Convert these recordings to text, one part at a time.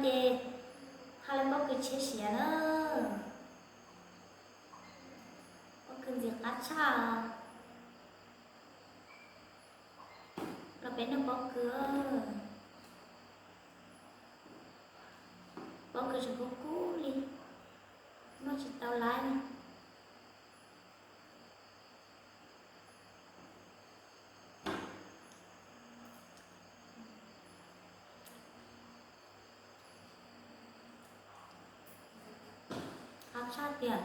Hab lawv pob kws tshiab siav na. Pob kws ntxim qab tshaj. Los peb noj pob kws. Pob kws tseem kub kub li, noj tsis tau lawm. Qab tshaj tiag.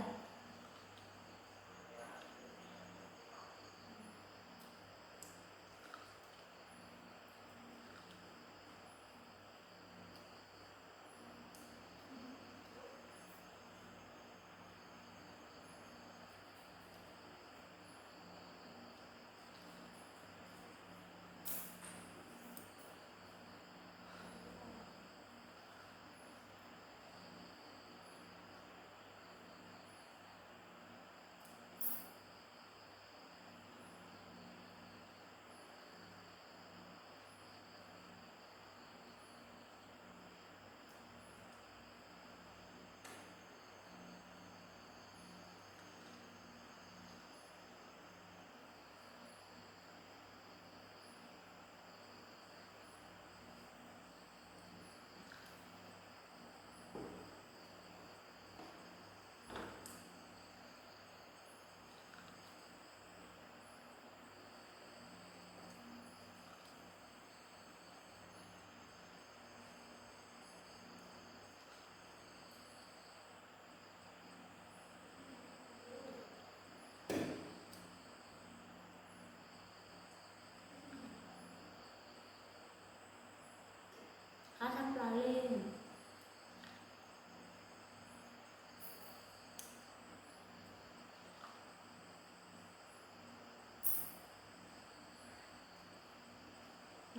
Qab tshaj plaws li.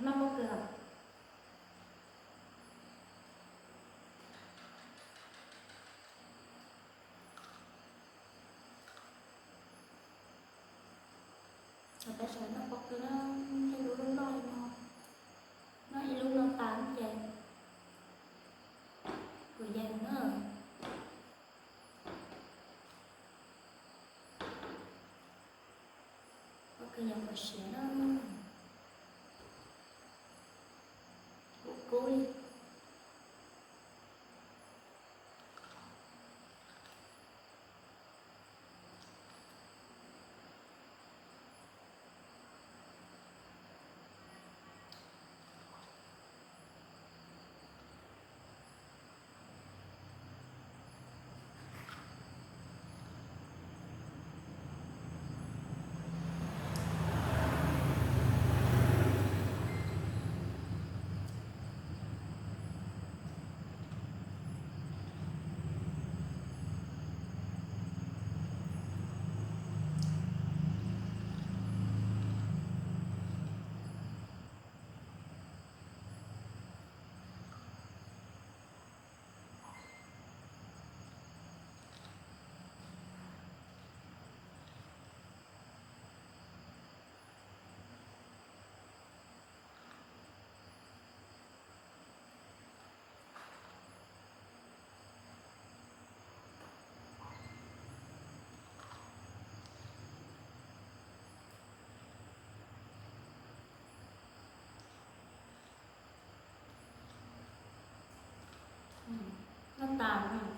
Noj pob kws. Peb sawv daws noj pob kws na, ib lub lub noj li no, noj ib lub no tas ces kuv yees na. Pob kws yog kuv siav na, kub kub li. Noj tas.